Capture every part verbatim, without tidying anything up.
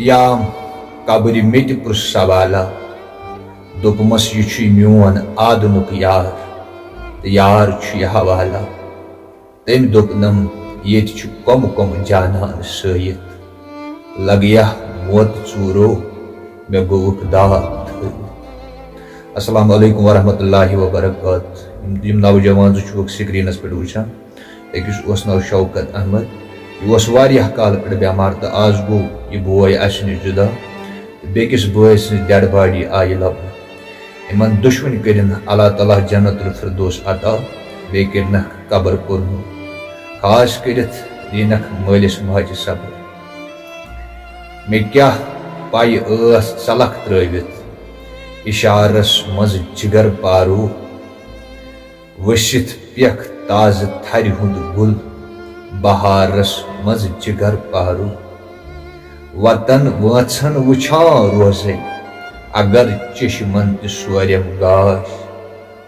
یام قبرِ مےٚ تہِ پرُژھ سوالا، دوٚپمس، یہِ چھُے میون آدنُک یار، تہٕ یار چھُ یہِ حوالا۔ تٔمۍ دوٚپنم، ییٚتہِ چھُ کۄمہٕ کۄمہٕ جانان سٲیِتھ، لگیا موت ژوٗرو، مےٚ گوٚوُکھ داغ تھٲوِتھ۔ السلام علیکم ورحمۃ اللہ وبرکاتہ۔ یِم، یِم نوجوان زٕ چھِوکھ سکرینس پٮ۪ٹھ وٕچھان، أکِس اوس ناو شوکت احمد۔ یہِ اوس واریاہ کالہٕ پٮ۪ٹھ بٮ۪مار تہٕ آز گوٚو یہِ بوے اَسہِ نِش جُدا تہٕ بیٚکِس بٲے سٕنٛز ڈیڈ باڈی آیہِ لبنہٕ۔ یِمن دۄشوٕنۍ کٔرِن اللہ تعالیٰ جنت الفردوس عطا، بیٚیہِ کٔرِنکھ قبر پُرنوٗر۔ خاص کٔرِتھ دِنکھ مٲلِس ماجہِ صبر۔ مےٚ کیٛاہ پَے ٲس ژَلَکھ ترٛٲوِتھ اِشارس منٛز جگر پارو۔ ؤسِتھ پیٚکھ تازٕ تھرِ ہُنٛد گُل بہارس منٛز جگر پارو۔ وطن وٲنٛژن وُچھان روزے، اگر چشمن تہِ سورٮ۪م گاش،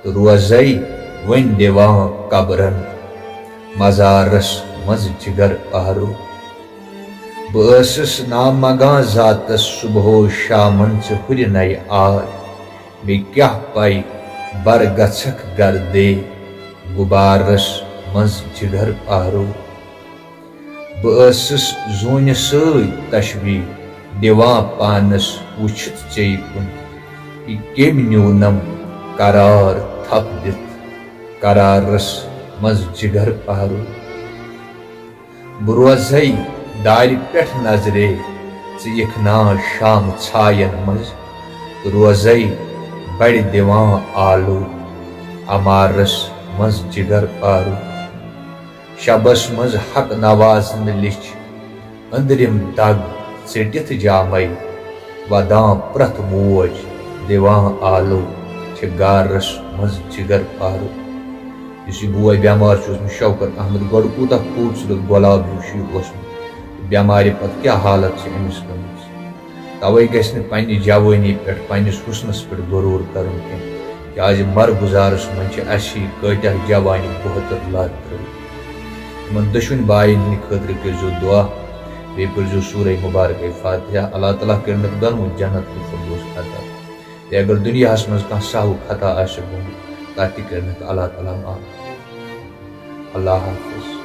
تہٕ روزے وۄنۍ دِوان قبرن مزارس منٛز جگر پارو۔ بہٕ ٲسٕس نامگان ذاتس صبحو شامن ژےٚ ہُرِ نَیہِ آے۔ مےٚ کیٛاہ پَے بر گژھکھ گردے غبارس منٛز جگر پارو۔ بہٕ ٲسٕس زوٗنہِ سۭتۍ تشبیہ دِوان پانس وُچھِتھ ژے کُن۔ یہِ کٔمۍ نیوٗنم قرار تھپھ دِتھ قرارس منٛز جگر پارو۔ بہٕ روزے دارِ پٮ۪ٹھ نظرے، ژٕ یِکھ نا شام ژھاین منٛز۔ تہٕ روزے بڑِ دِوان آلو عمارس منٛز جگر پارو۔ شبس منٛز حق نوازن لیٚچھ أنٛدرِم دگ ژٔٹِتھ جامے، ودان پرٛتھ موج دِوان آلو چھِ گارس منٛز جگر پارو۔ یُس یہِ بوے بٮ۪مار چھُ اوسمُت شوکت احمد، گۄڈٕ کوٗتاہ خوٗبصوٗرت گۄلاب ہیوٗ چھُ یہِ اوسمُت، بٮ۪مارِ پتہٕ کیٛاہ حالت چھِ أمِس گٔمٕژ۔ توے گژھِ نہٕ پننہِ جوٲنی پٮ۪ٹھ، پننِس حُسنس پٮ۪ٹھ غروٗر کرُن کینٛہہ، کیازِ مرگُزارس منٛز چھِ اَسہِ ہی کٲتیٛاہ جوانہِ بہتر لد ترٲوِتھ۔ یِمن دۄشوٕنۍ باین ہٕنٛدِ خٲطرٕ کٔرۍزیو دُعا، بیٚیہِ پٔرۍزیو سورہ مبارکہ فاتحہ۔ اللہ تعالیٰ کٔرِنکھ دۄنوٕنۍ جنت الفردوس عطا۔ بیٚیہِ اگر دُنیاہس منٛز کانٛہہ سہو خطا آسہِ گوٚمُت، تتھ تہِ کٔرِنکھ اللہ تعالیٰ معاف۔ اللہ حافظ۔